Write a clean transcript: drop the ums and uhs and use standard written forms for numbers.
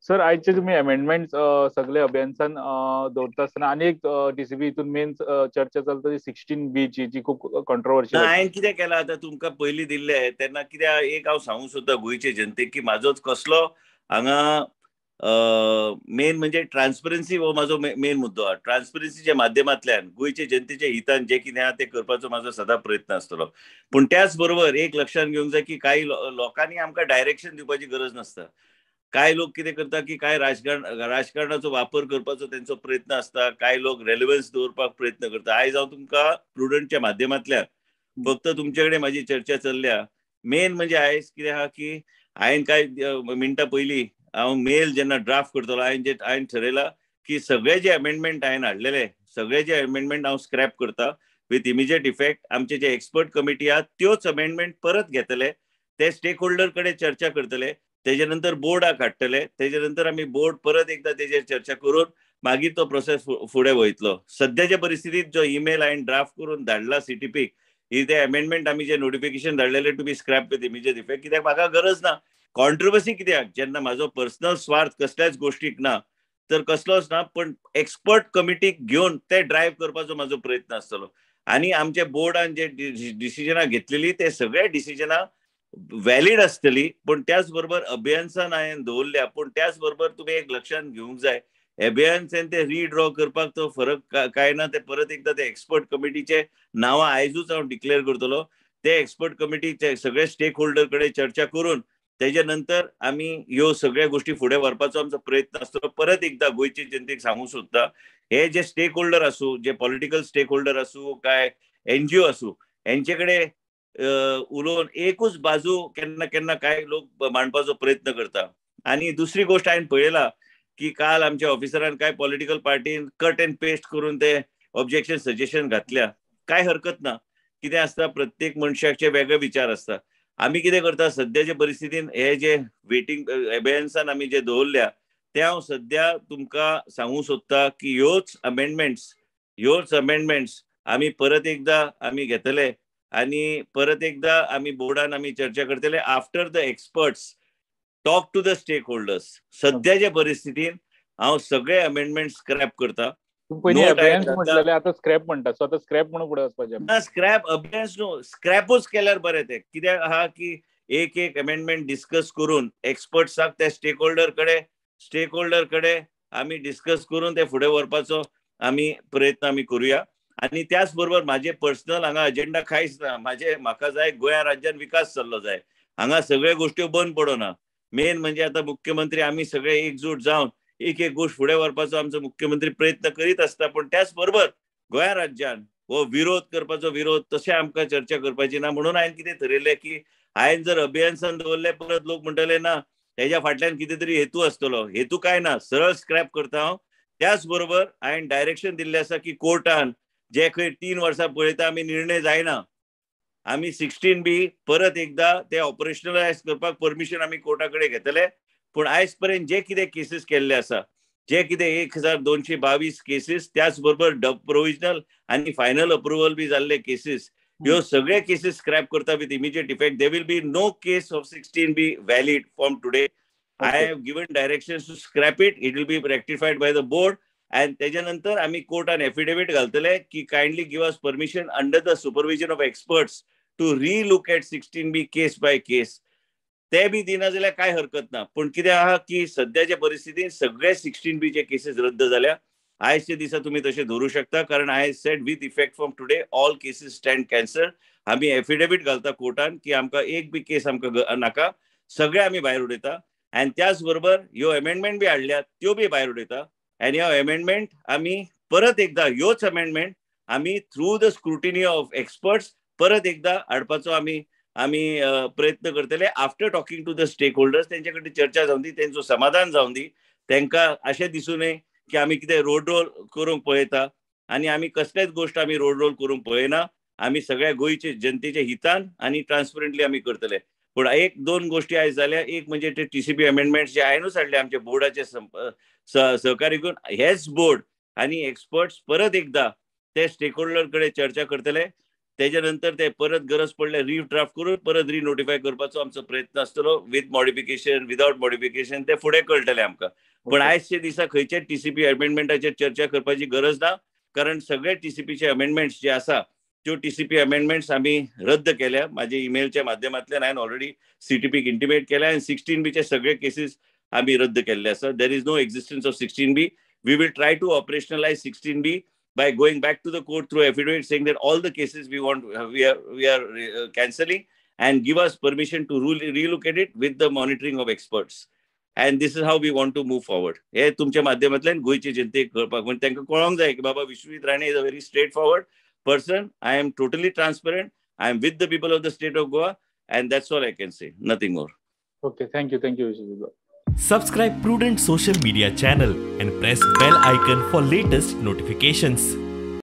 Sir, आयचे तुमी amendment सगळे अभियन्सान दवरता आसतना आनी एक टीसीपी हितून मेन चर्चा चलता ती 16B ची, जी खूब कॉन्ट्रोवर्शियल. हांवें कितें केलां आतां तुमकां पयलीं दिल्लें तेन्ना कित्याक एक हांव सांगूंक सोदता गोंयचे जनतेक की म्हाजोच कसलो हांगा मेन म्हणजे ट्रान्सपरन्सी हो म्हाजो मेन मुद्दो आहा. ट्रान्सपरन्सीच्या माध्यमांतल्यान गोंयचे जनतेच्या हितान जें कितें आहा तें करपाचो म्हाजो सदां प्रयत्न आसतलो. पूण त्याच बरोबर एक लक्षांत घेवंक जाय की कांय लोकांनी आमकां डायरेक्शन दिवपाची गरज नासता. कांय लोक कितें करता की कांय राजकारणाचो वापर करपाचो तेंचो प्रयत्न आसता, कांय लोक रेलेवन्स दवरपाक प्रयत्न करता. आयज हांव तुमकां प्रुडंटच्या माध्यमांतल्यान फक्त तुमचे कडेन म्हाजी चर्चा चल्ल्या. मेन म्हणजे आयज कितें आहा की हांवें कांय मिनटां पयलीं हांव मेल जेन्ना ड्राफ्ट करतलो हांवें ठरयलां की सगळे जे अमेंडमेंट हांवें हाडलेले सगळे जे अमेंडमेंट हांव स्क्रॅप करता विथ इमिजिएट इफेक्ट. आमचे जे एक्सपर्ट कमिटी आहा त्योच अमेंडमेंट परत घेतले, ते स्टेक होल्डर कडेन चर्चा करतले, तेजे नंतर बोर्डाक हाडटले, तेजे नंतर आमी बोर्ड परत एकदा तेजेर चर्चा करून मागीर तो प्रोसेस फुडें वयतलो. सद्याच्या परिस्थितीत जो ईमेल हांवें ड्राफ्ट करून धाडला सीटीपीक ही ते अमेंडमेंट आमी जे notification धाडलेले to be scrap with immediate effect, कित्याक म्हाका गरज ना. कॉन्ट्रोवर्सी कित्याक जेन्ना म्हाजो पर्सनल स्वार्थ कसल्याच गोष्टीक ना तर कसलोच ना, पण एक्सपर्ट कमिटीक घेवन ते ड्रायव्ह करपाचो म्हाजो प्रयत्न आसतलो. आनी आमच्या बोर्डान जे डिसिजनां घेतलेली ते सगळे डिसिजनां व्हॅलीड आसतली, पूण त्याच बरोबर अभियन्सान हांवें दवरल्या. पूण त्याच बरोबर तुमी एक लक्षांत घेवंक जाय, अभियन्सान ते रिड्रॉ करपाक तो फरक काय ना, ते परत एकदा ते एक्सपर्ट कमिटीचे नांवां आयजूच हांव डिक्लेअर करतलो. ते एक्सपर्ट कमिटीचे सगळे स्टेक होल्डर कडेन चर्चा करून तेजे नंतर आमी ह्यो सगळ्या गोष्टी फुडें व्हरपाचो आमचो प्रयत्न आसतलो. परत एकदा गोंयचे जनतेक सांगूंक सोदता, हे जे स्टेक होल्डर आसूं, जे पॉलिटिकल स्टेक होल्डर आसूं काय एनजीओ आसूं, हेंचे कडेन उलोवन एकूच बाजू केन्ना केन्ना कांय लोक मांडपाचो प्रयत्न करता. आनी दुसरी गोश्ट हांवें पळयला की काल आमच्या ऑफिसरान कांय पॉलिटिकल पार्टीन कट एंड पेस्ट करून ते ऑब्जेक्शन सजेशन घातल्या. कांय हरकत ना, कितें आसता प्रत्येक मनशाचे वेगळे विचार आसता. आमी कितें करता सद्याच्या परिस्थितीन हे जे वेटींग एबेयन्सान आमी जे दवरल्या ते हांव सद्या तुमकां सांगूंक सोदता की ह्योच अमेंडमेंट्स आमी परत एकदा आमी घेतले आनी परत एकदा आमी बोर्डान आमी चर्चा करतले after the experts talk to the stakeholders. सद्याच्या परिस्थितीन हांव सगळे अमेंडमेंट स्क्रॅप करता. स्क्रॅप म्हणटा, सो स्क्रॅप म्हणून फुडें वचपाचें ना. स्क्रॅप अभियन्स न्हू, स्क्रॅपूच केल्यार बरें तें. कित्याक आहा की एक एक अमेंडमेंट डिस्कस करून एक्सपर्ट्साक त्या स्टेक होल्डर कडेन आमी डिस्कस करून ते फुडें व्हरपाचो आमी प्रयत्न आमी करुया. आनी त्याच बरोबर म्हाजे पर्सनल हांगा अजेंडा कांयच ना. म्हाजे म्हाका जाय गोंया राज्यान विकास जाल्लो जाय, हांगा सगळ्यो गोश्ट्यो बंद पडना. मेन म्हणजे आतां मुख्यमंत्री आमी सगळे एकजूट जावन एक एक गोश्ट फुडें व्हरपाचो आमचो मुख्यमंत्री प्रयत्न करीत आसता. पूण त्याच बरोबर गोंया राज्यान हो विरोध करपाचो विरोध तशें आमकां चर्चा करपाची ना. म्हणून हांवें कितें थरयलें की हांवें जर अभियन्सान दवरलें परत लोक म्हणटले ना हेज्या फाटल्यान कितें तरी हेतू आसतलो. हेतू कांय ना, सरळ स्क्रॅप करता हांव. त्याच बरोबर हांवें डायरेक्शन दिल्लें आसा की कोर्टान जे खंय 3 वर्सां पळयता आमी निर्णय जायना, आमी 16B परत एकदा ते ऑपरेशनलायज करपाक परमिशन आमी कोर्टा कडेन घेतले. पूण आयज पर्यंत जे कितें केसीस केल्ले आसा, जे कितें 1222 केसीस, त्याच बरोबर प्रोविजनल आनी फायनल अप्रुवल बी जाल्ले केसीस, ह्यो सगळे केसीस स्क्रॅप करता with immediate effect. There will be no case of 16B valid from today. I have given direction to scrap it, it will be rectified by the board. And तेच्या नंतर आमी कोर्टान affidavit घालतले की kindly give us permission under the supervision of experts to relook at 16B case by case. ते बी दिना जाल्यार कांय हरकत ना. पूण कितें आहा की सद्याच्या परिस्थितीन सगळे 16B चे केसीस रद्द जाल्या. आयच्या दिसा तुमी तशें धरूं शकता, कारण I said with effect from today all cases stand cancel. आमी एफिडेवीट घालता कोर्टान की आमकां एक बी केस आमकां नाका, सगळे आमी भायर उडयता. आनी त्याच बरोबर ह्यो अमेंडमेंट बी हाडल्या त्यो बी भायर उडयता. आनी ह्यो अमेंडमेंट आमी परत एकदा ह्योच अमेंडमेंट आमी through the scrutiny of experts परत एकदा हाडपाचो आमी आमी प्रयत्न करतले after talking to the stakeholders. तेंचे कडेन चर्चा जावन दी, तेंचो समाधान जावन दी, तेंकां अशें दिसूं नये की आमी कितें रोड रोल करूंक पळयता. आनी आमी कसलेच गोश्ट आमी रोड रोल करूंक पळयना. आमी सगळ्या गोंयचे जनतेच्या हितान आनी ट्रान्सपरंटली आमी करतले. पूण एक दोन गोश्टी आयज जाल्या. एक म्हणजे ते टीसीपी अमेंडमेंट्स जे हांवेंनूच हाडले आमच्या बोर्डाचे सहकार्य करून, हेच बोर्ड आनी एक्सपर्ट्स परत एकदा ते स्टेक होल्डर कडेन चर्चा करतले. तेज्या नंतर ते परत गरज पडल्यार रिड्राफ्ट करून परत रिनोटिफाय करपाचो आमचो प्रयत्न आसतलो, विथ मॉडिफिकेशन, विदाउट मॉडिफिकेशन, ते फुडें कळटलें आमकां. पण आयजच्या दिसा खंयच्याच टीसीपी अमेंडमेंटाचेर चर्चा करपाची गरज ना, कारण सगळे टीसीपीचे अमेंडमेंट्स जे आसा त्यो टीसीपी अमेंडमेंट्स आमी रद्द केल्या. माझ्या ईमेलच्या माध्यमांतल्यान हांवें ऑलरेडी सीटीपीक इंटिमेट केल्या आनी 16 बीचे सगळे केसीस आमी रद्द केल्ले आसा. There is no existence of 16B. We will try to operationalize 16B by going back to the court through affidavit saying that all the cases we want, we are cancelling and give us permission to relocate it with the monitoring of experts. And this is how we want to move forward. हे तुमच्या माध्यमांतल्यान गोंयचे जनतेक कळपाक, म्हणजे तांकां कळोंक जाय की बाबा, Vishwajit Rane is a very straight forward person. I am totally transparent. I am with the people of the state of Goa, and that's all I can say, nothing more. Okay, thank you, thank you, Vishwajit. Subscribe Prudent Social Media channel and press bell icon for latest notifications.